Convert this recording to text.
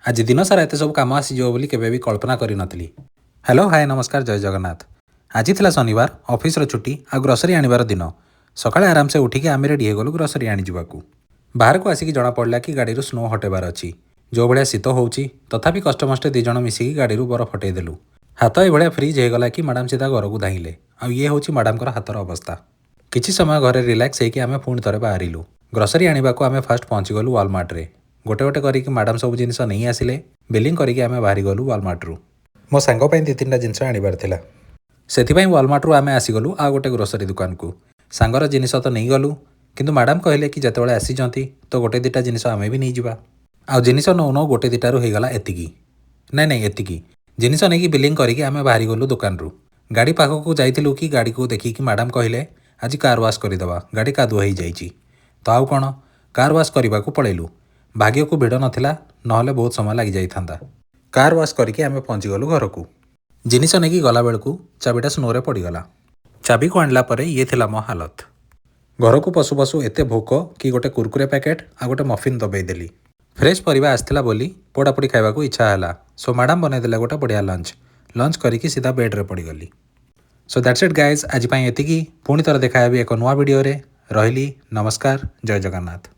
ଆଜି ଦିନସାରା ଏତେ ସବୁ କାମ ଆସିଯିବ ବୋଲି କେବେ ବି କଳ୍ପନା କରିନଥିଲି। ହ୍ୟାଲୋ, ହାଏ, ନମସ୍କାର, ଜୟ ଜଗନ୍ନାଥ। ଆଜି ଥିଲା ଶନିବାର, ଅଫିସର ଛୁଟି ଆଉ ଗ୍ରୋସରୀ ଆଣିବାର ଦିନ। ସକାଳେ ଆରାମସେ ଉଠିକି ଆମେ ରେଡ଼ି ହେଇଗଲୁ ଗ୍ରୋସରୀ ଆଣିଯିବାକୁ। ବାହାରକୁ ଆସିକି ଜଣାପଡ଼ିଲା କି ଗାଡ଼ିରୁ ସ୍ନୋ ହଟେଇବାର ଅଛି। ଯେଉଁ ଭଳିଆ ଶୀତ ହେଉଛି, ତଥାପି କଷ୍ଟମଷ୍ଟେ 2 ଜଣ ମିଶିକି ଗାଡ଼ିରୁ ବରଫ ହଟେଇ ଦେଲୁ। ହାତ ଏଭଳିଆ ଫ୍ରିଜ୍ ହେଇଗଲା କି ମ୍ୟାଡ଼ାମ୍ ସିଧା ଘରକୁ ଧାଇଁଲେ। ଆଉ ଇଏ ହେଉଛି ମ୍ୟାଡ଼ାମଙ୍କର ହାତର ଅବସ୍ଥା। କିଛି ସମୟ ଘରେ ରିଲାକ୍ସ ହେଇକି ଆମେ ପୁଣି ଥରେ ବାହାରିଲୁ ଗ୍ରୋସରୀ ଆଣିବାକୁ। ଆମେ ଫାଷ୍ଟ ପହଞ୍ଚିଗଲୁ ୱାଲମାର୍ଟରେ। ଗୋଟେ ଗୋଟେ କରିକି ମ୍ୟାଡ଼ାମ୍ ସବୁ ଜିନିଷ ନେଇ ଆସିଲେ। ବିଲିଂ କରିକି ଆମେ ବାହାରିଗଲୁ ୱାଲମାର୍ଟରୁ। ମୋ ସାଙ୍ଗ ପାଇଁ ଦୁଇ ତିନିଟା ଜିନିଷ ଆଣିବାର ଥିଲା। ସେଥିପାଇଁ ୱାଲମାର୍ଟରୁ ଆମେ ଆସିଗଲୁ ଆଉ ଗୋଟେ ଗ୍ରୋସରୀ ଦୋକାନକୁ। ସାଙ୍ଗର ଜିନିଷ ତ ନେଇଗଲୁ, କିନ୍ତୁ ମ୍ୟାଡ଼ାମ୍ କହିଲେ କି ଯେତେବେଳେ ଆସିଛନ୍ତି ତ ଗୋଟେ ଦୁଇଟା ଜିନିଷ ଆମେ ବି ନେଇଯିବା। ଆଉ ଜିନିଷ ନଉ ନଉ ଗୋଟେ ଦୁଇଟାରୁ ହେଇଗଲା ଏତିକି, ନାଇଁ ନାଇଁ, ଏତିକି ଜିନିଷ ନେଇକି ବିଲିଂ କରିକି ଆମେ ବାହାରିଗଲୁ ଦୋକାନରୁ। ଗାଡ଼ି ପାଖକୁ ଯାଇଥିଲୁ କି ଗାଡ଼ିକୁ ଦେଖିକି ମ୍ୟାଡ଼ାମ୍ କହିଲେ, "ଆଜି କାର୍ ୱାଶ୍ କରିଦେବା, ଗାଡ଼ି କାଦୁଅ ହେଇଯାଇଛି।" ତ ଆଉ କ'ଣ, କାର୍ ୱାଶ୍ କରିବାକୁ ପଳେଇଲୁ। ଭାଗ୍ୟକୁ ଭିଡ଼ ନଥିଲା, ନହେଲେ ବହୁତ ସମୟ ଲାଗିଯାଇଥାନ୍ତା। କାର୍ ୱାଶ୍ କରିକି ଆମେ ପହଞ୍ଚିଗଲୁ ଘରକୁ। ଜିନିଷ ନେଇକି ଗଲାବେଳକୁ ଚାବିଟା ସ୍ନୋରେ ପଡ଼ିଗଲା। ଚାବିକୁ ଆଣିଲା ପରେ ଇଏ ଥିଲା ମୋ ହାଲତ। ଘରକୁ ପଶୁ ପଶୁ ଏତେ ଭୋକ କି ଗୋଟେ କୁରକୁରେ ପ୍ୟାକେଟ୍ ଆଉ ଗୋଟେ ମଫିନ୍ ଦବେଇ ଦେଲି। ଫ୍ରେଶ୍ ପରିବା ଆସିଥିଲା ବୋଲି ପୋଡ଼ାପୋଡ଼ି ଖାଇବାକୁ ଇଚ୍ଛା ହେଲା। ସୋ ମ୍ୟାଡ଼ାମ୍ ବନେଇଦେଲେ ଗୋଟେ ବଢ଼ିଆ ଲଞ୍ଚ। ଲଞ୍ଚ କରିକି ସିଧା ବେଡ଼୍ରେ ପଡ଼ିଗଲି। So that's it, guys. ଆଜି ପାଇଁ ଏତିକି। ପୁଣି ଥରେ ଦେଖା ହେବି ଏକ ନୂଆ ଭିଡ଼ିଓରେ। ରହିଲି, ନମସ୍କାର, ଜୟ ଜଗନ୍ନାଥ।